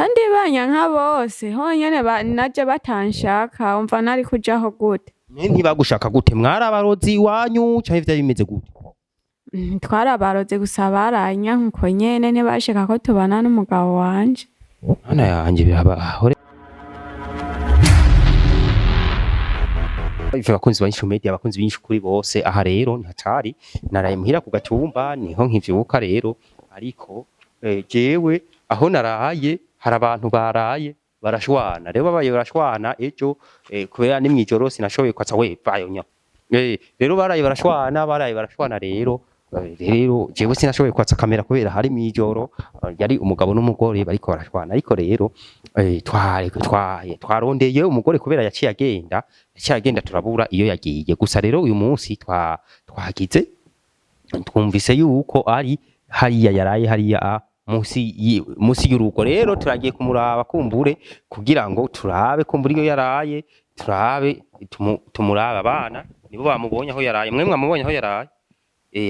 Kandi banyanka bose honyene naje batanshaka, umva nari kujaho gute? Ntibagushaka gute? Mwari abarozi iwanyu canke vyari bimeze gute? Twarabaroze gusa baranyanka uko nyene, ntibashaka ko tubana n'umugabo wanje. Mana yanje, birabaho. Ife abakunzi ba Inyishu Media, abakunzi b'Inyishu kuri bose, aha rero ntihatari naraye muhira ku gatumba, niho nkivyuka rero. Ariko jewe aho naraye hari abantu baraye barashwana. Rero babaye barashwana ejo, kubera ni mw'ijoro sinashoboye kwatsa we vayo nya. Rero baraye barashwana, baraye barashwana rero. Rero jewe sinashoboye kwatsa kamera kubera hari mw'ijoro, yari umugabo n'umugore bariko barashwana. Ariko rero tware twaye twarondeye umugore kubera yaciye agenda, yaciye agenda turabura iyo yagiye. Gusa rero uyu munsi twagize twumvise yuko ari hariya yaraye hariya musi y'urugo. Rero turagiye kumuraba kumbure kugira ngo turabe kumbure iyo yaraye, turabe tumurabe. Abana nibo bamubonye aho yaraye. Mwe mwamubonye aho yaraye?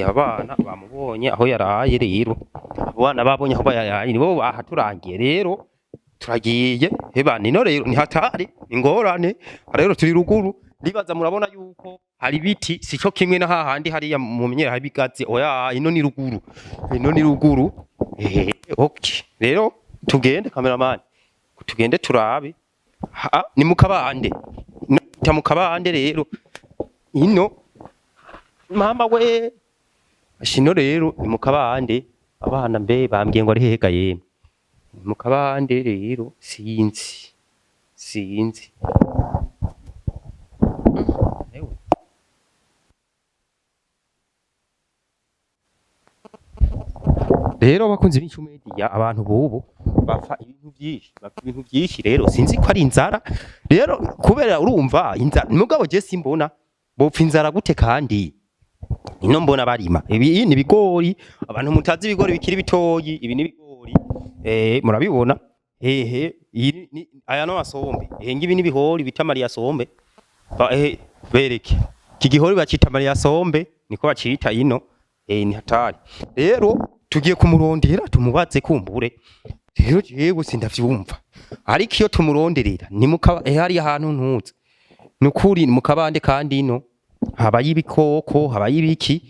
Abana bamubonye aho yaraye. Rero abana babonye aho yaraye nibo bahaturangiye. Rero turagiye heba nino. Rero ni hatari ingorane. Rero turi ruguru, ndibaza murabona yuko hari ibiti, sico kimwe na hahandi hariya mumenyera hari ibigazi. Oya, ino ni ruguru, ino ni ruguru. Okay, rero tugende cameraman, tugende turabe. Ha, ni mu kabande. Ta mu kabande rero ino mama we shino. Rero ni mu kabande. Abana mbe bambwiye ngo ari hega yemwe mu kabande. Rero sinzi, sinzi. Ewe. Rero abakunzi b'Inyishu Media, abantu bubu bapfa ibintu byinshi, bapfa ibintu byinshi. Rero sinzi ko ari inzara rero, kubera urumva inzara. Mugabo je simbona bopfa inzara gute kandi ino mbona barima. Ibi ni ibigori, abantu mutazi ibigori bikiri bitoyi, ibi ni ibigori, murabibona. Ehe, iyi ni aya no masombe. Ehe, ngibi ni ibihori bita Maria sombe. Ehe, bereke iki gihori bacita Maria sombe, niko bacita ino. Ni hatari. Rero tugiye kumurondera tumubaze kumbure. Rero jewe sindavyumva, ariko iyo tumuronderera ni mukaba hari ahantu ntuzi nukuri ni mu kabande, kandi ino habayo ibikoko, habayo ibiki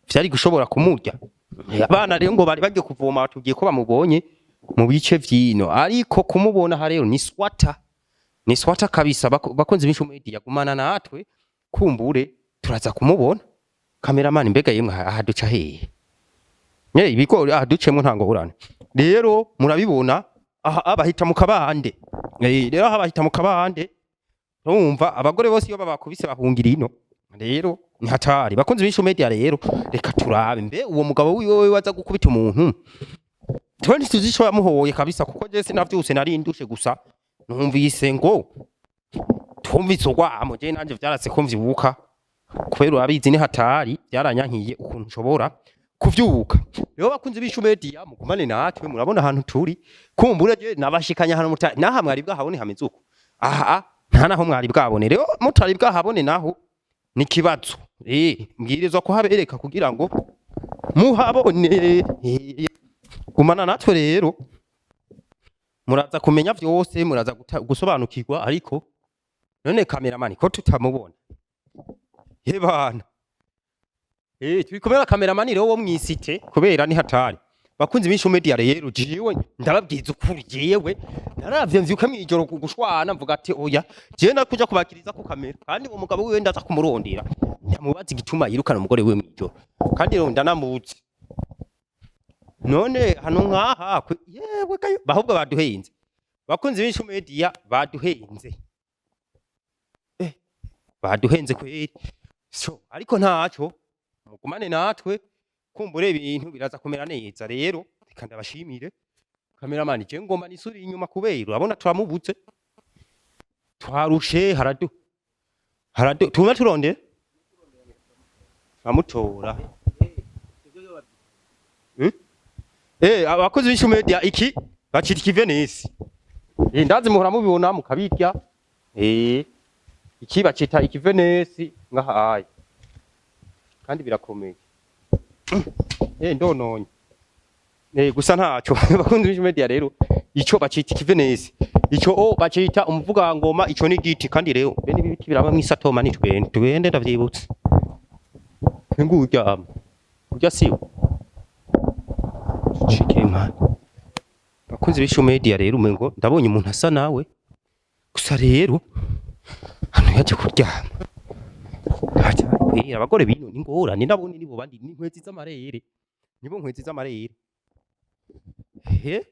vyari gushobora kumurya. Abana rero ngo bari bagiye kuvoma, batubwiye ko bamubonye mu bice vyino, ariko kumubona aha rero ni swata, ni swata kabisa. Bakunzi b'Inyishu Media, gumana natwe kumbure turaza kumubona. Cameraman, mbega yemwe aha duca hehe? Nye ibigori aha ducemwo nta ngorane. Rero murabibona aha abahita mu kabande. Rero aha bahita mu kabande. Urumva abagore bose iyo babakubise bahungira ino. Rero ni hatari, bakunzi b'Inyishu Media. Rero reka turabe mbe uwo mugabo wiwe we waza gukubita umuntu. Twe ntituzi ico yamuhoye kabisa, kuko je sinavyuse, nari ndushe. Gusa numvise ngo twumvise urwamo. Je nanje vyaratse ko mvyuka kubera urabizi ni hatari, byaranyankiye ukuntu nshobora kuvyuka. Rero bakunzi b'Inyishu Media, mugumane natwe. Murabona ahantu turi, kumbure je nabashikanya ahantu naha mwari bwahabone hameze uko. Aha nta naho mwari bwabone. Rero mutari bwahabone naho ni kibazo. Mbwirizwa kuhabereka kugira ngo muhabone. Gumana natwe rero, muraza kumenya vyose, muraza gusobanukirwa. Ariko none cameraman ko tutamubona? Ye bana, turi kumwe na cameraman rero wo mw'isite kubera ni hatari. Bakunzi b'Inyishu Media, rero jewe ndababwiza ukuri, jewe naravye mvyuka mw'ijoro gushwana, mvuga ati oya, jewe nakuja kubakiriza ku kamera. Kandi uwo mugabo wiwe ndaza kumurondera ndamubaza igituma yirukana umugore wiwe mw'ijoro, kandi rero ndanamuzi. None hano nkaha yewe kayo ahubwo baduhenze. Bakunzi b'Inyishu Media, baduhenze, baduhenze kweri. So ariko ntaco, mugumane natwe kumbure ibintu biraza kumera neza. Rero reka ndabashimire. Cameraman, je ngomba nisuri inyuma kubera urabona turamubuze, twarushe, haradu haradu tuma turondera turamutora. Abakozi b'Inyishu Media, iki bacita ikivenesi. Ndazi muhora mubibona mukabirya. Iki bacita ikivenesi ngaha kandi birakomeye. Ndononye. Gusa ntaco. Bakunzi b'Inyishu Media, rero ico bacita ikivenesi, ico o bacita umuvugangoma, ico ni igiti. Kandi rero bene ibi biti biraba mwisatoma. Ni twende, tugende, ndavyibutse. Nguryama urya siwe cike impande. Bakunzi b'Inyishu Media, rero umengo ndabonye umuntu asa nawe. Gusa rero hano yaje kuryama ntacyo kwera. Abagore bino ni ngorane, nabone nibo bandi ni nkwezi z'amarere, nibo nkwezi z'amarere. He,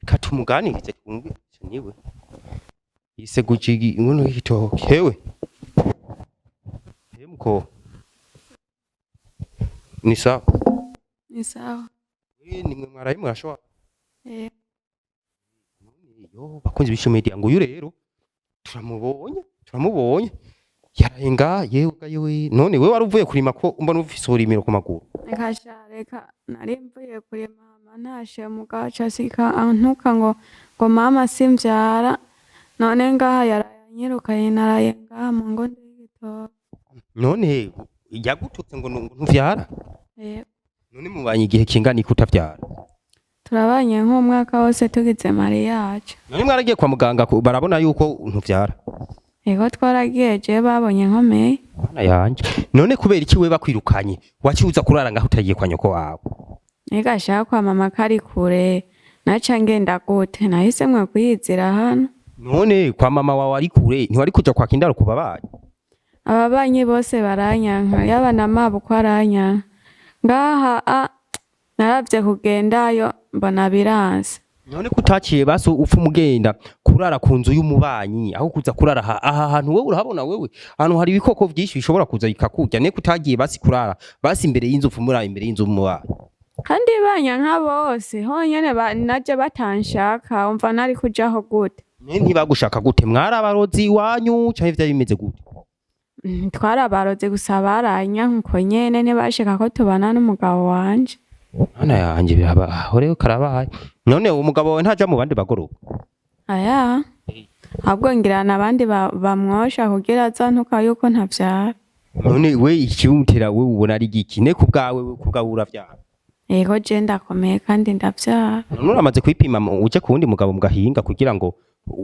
katumuganirize twumve ico niwe yiseguje inkono y'igitoki. Hewe he muko, ni sawa? Ni sawa. Nimwe mwaraye murashobora? Eh. Yo, bakunzi b'Inyishu Media, ngo uyu rero turamubonye, turamubonye yarayenga. Yewe ga yewe, none wewe wari uvuye kurima ko mbona ufise uburimiro ku maguru? Reka sha, reka, nari mvuye kurima, hama ntashe mugabo aca asika antuka ngo mama simvyara. None ngaha yaraye anyirukanye, naraye ngaha mu ngo y'igitoke. None yagututse ngo ntuvyara? Eh. None mubanye igihe kingana iki utavyara? Turabanye nk'umwaka wose tugize mariage. None mwaragiye kwa muganga barabona yuko ntuvyara? Ego, twaragiye, jewe babonye nkomeye. Mana yanje, none kubera iki we bakwirukanye waciye uza kurara ngaho utagiye kwa nyoko wawe? Ega sha, kwa mama kari kure, naca ngenda gute? Nahisemwo kwiyizira hano. None kwa mama wawe ari kure, ntiwari kuja kwaka indaro ku babanyi? Ababanyi bose baranyanka, yaba na mabukwe aranyanka ngaha. A naravye kugendayo mbona biranse. None kutaciye basi upfa umugenda kurara ku nzu y'umubanyi aho kuza kurara aha hantu? Wewe urahabona, wewe ahantu hari ibikoko vyinshi bishobora kuza bikakurya. Ne kutagiye basi kurara basi imbere y'inzu, upfa umurara imbere y'inzu y'umubanyi? Kandi banyanka bose honyene naje batanshaka, umva nari kujaho gute? Ne ntibagushaka gute? Mwari abarozi iwanyu canke vyari bimeze gute? Twarabaroze, gusa baranyanka uko nyene, ntibashaka ko tubana n'umugabo wanje. Mana yanje, biraba aho rero karabaye. None uwo mugabo wawe ntaja mu bandi bagoroba? Aya, ahubwo ngira n'abandi bamwosha kugira azantuka yuko ntavyara. None we ikibimutera we ubona ari giki? Ne ku bwawe, we ku bwawe uravyara? Ego, je ndakomeye kandi ndavyara. None uramaze kwipima uje ku wundi mugabo mugahinga kugira ngo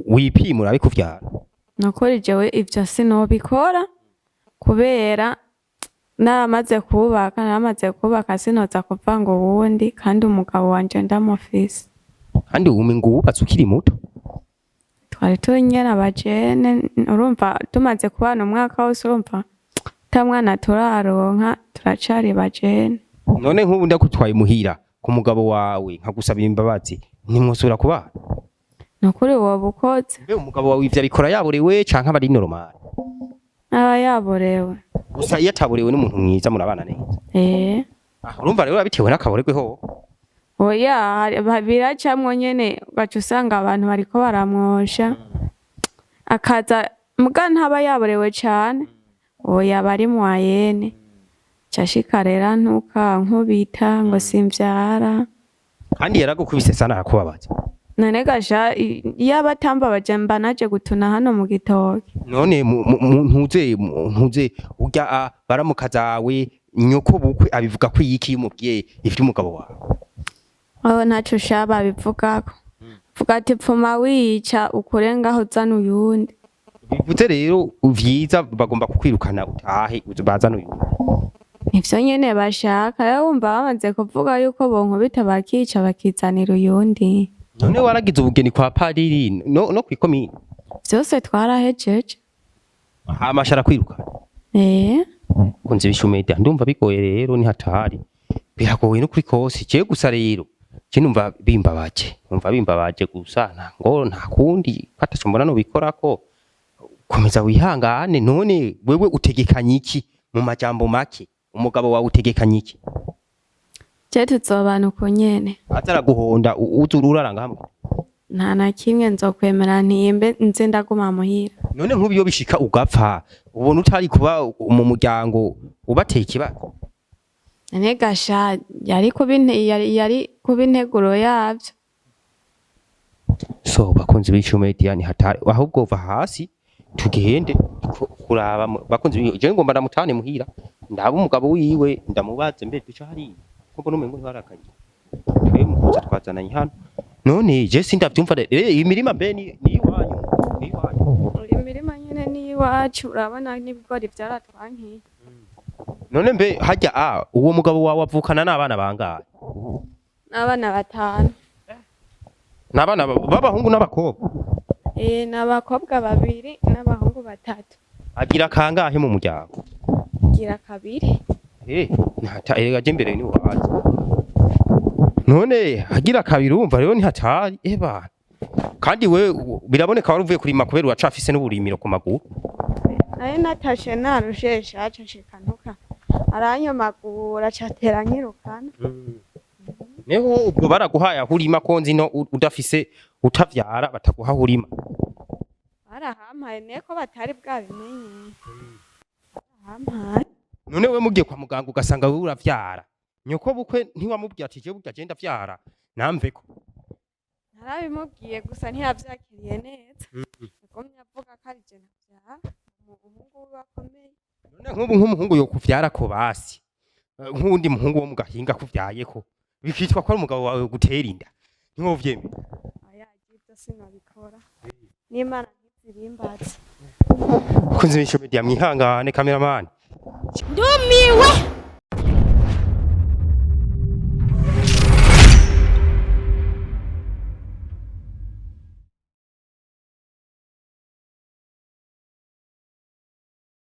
wipime urabe kuvyara? Nukuri jewe ivyo sinobikora kubera naramaze kubaka, naramaze kubaka, sinoza kuvanga uwundi kandi umugabo wanje ndamufise. Kandi ubu ngo wubatse ukiri muto. Twari turi nyene abajene, urumva tumaze kubana umwaka wose, urumva ata mwana turaronka, turacari bajene. None nk'ubu ndakutwaye muhira ku mugabo wawe nkagusaba imbabazi, ntimwosubira kubana? Nukuri woba ukoze. Mbe umugabo wawe ivyo abikora yaborewe canke aba ari normal? Aba yaborewe. Gusa iyo ataborewe n'umuntu mwiza murabana neza? Eh. Ah, urumva rero bitewe n'akaborerwe ho. Oya, biracamwo nyene, ugaca usanga abantu bariko baramwosha akaza, muga ntaba yaborewe cane, oya, bari mwayene cashika rero ntuka nkubita ngo simvyara. Kandi yaragukubise sana, arakubabaza? None gasha, iyo atambabaje mba naje gutuna hano mu gitoki? None ntuze urya baramuka zawe, nyoko bukwe abivuga ko iki iyo umubwiye ivy'umugabo wawe? Aho ntaco sha babivugako, vuga ati pfuma wica ukure ngaho uzana uyundi. Bivuze rero vyiza bagomba kukwirukana utahe bazane uyu. Nivyo nyene bashaka rero, wumva bamaze kuvuga yuko bonkubita bakica bakizanira uyundi. None waragize ubugeni kwa padiri no kw'ikomine? Vyose twarahejeje. Hama arakwirukana? Eh. Kunze Inyishu Media, ndumva bigoye rero, ni hatari, biragoye n'ukuri kose. Je gusa rero je numva bimbabaje, numva bimbabaje, gusa nta ngo nta kundi kataco mbona nobikorako. Komeza wihangane. None wewe utegekanye iki mu majambo make? Umugabo wawe utegekanye iki? Je tuzobana uko nyene. Aza araguhonda uza uraranga hamwe? Nta na kimwe nzokwemera, ntiyimbe nze ndaguma muhira. None nk'ubu iyo bishika ugapfa, ubona utari kuba mu muryango ubateye ikibazo? None gasha, yari kuba integuro yavyo. So bakunzi b'Inyishu Media, ni hatari. Ahubwo va hasi tugende kuraba bakunzi je ngomba ndamutane muhira, ndaba umugabo wiwe, ndamubaze. Mbe duca hariya ko mbona umengo ntibarakaye? Twe mukuza twazananye hano. None je sindavyumva rero, imirima mbe ni iwanyu, ni iwanyu? Imirima nyene ni iwacu, urabona n'ibigori vyaratwankiye. None mbe harya uwo mugabo wawe avukana n'abana bangahe? N'abana batanu. N'abana b'abahungu n'abakobwa? Eh, ni abakobwa babiri n'abahungu batatu. Agira kangahe mu muryango? Gira kabiri. Eh, ntata erega je mbere ni waza. None agira kabiri, urumva rero ntihatari eba. Kandi we biraboneka wari uvuye kurima kubera uracafise n'uburimiro ku maguru. Nayo natashe narusheshe, aca ntuka aranyomagura, catera nkirukana. Neho ubwo baraguhaye aho urima, ko nzi no udafise utavyara bataguha aho urima? Barahampaye, neko batari bwabimenye, barahampaye. None we mugiye kwa muganga ugasanga wewe uravyara, nyoko bukwe ntiwamubwiye ati jewe burya je ndavyara namveko? Narabimubwiye, gusa ntiyavyakiriye neza, yagumye avuga ko ari je ntavyara, umuhungu wiwe akomeye. None nk'ubu nk'umuhungu yokuvyara ko basi, nk'uwundi muhungu wo mu gahinga akuvyayeko bikitwa ko ari umugabo wawe gutera inda, ntiwovyemera? Oya, ivyo sinabikora, n'Imana ntizibimbaza. Kunze Mico Media, mwihangane, cameraman. Ndumiwe.